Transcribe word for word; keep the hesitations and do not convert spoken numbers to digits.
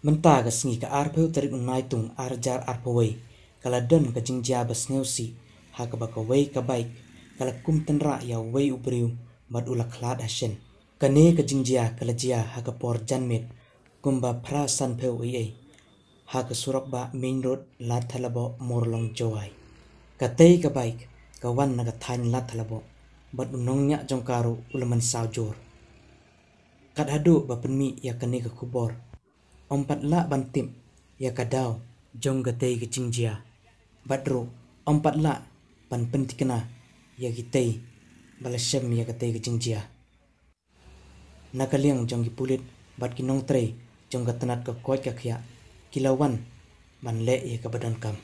Mynta ka sngi ka arphew tarik u Naitung ar hajar arphew wei, ka la don ka jingjia ba sngewsih, ha kaba kawei ka bike ka la kum tynrah ïa uwei u briew bad u la khlad ha shin. Kane ka jingjia ka la jia ha ka por janmiet kumba phra sanphew eiei, ha ka surok bah main road Ladthadlaboh Mawlong Jowai. Katei ka bike ka wan na ka thaiñ Ladthadlaboh, bad u nongñiah jong ka ruh u la mynsaw jur. Kat haduh ba pynmih ïa kane ka khubor, ym pat lah ban tip ïa ka daw jong katei ka jingjia, bad ruh ym pat lah ban pynthikna ïa kitei ba la shem ïa katei ka jingjia. Na ka liang jong ki pulit bad ki nongtrei jong ka tnat ka koit ka khiah, ki la wan ban leh ïa kaba donkam.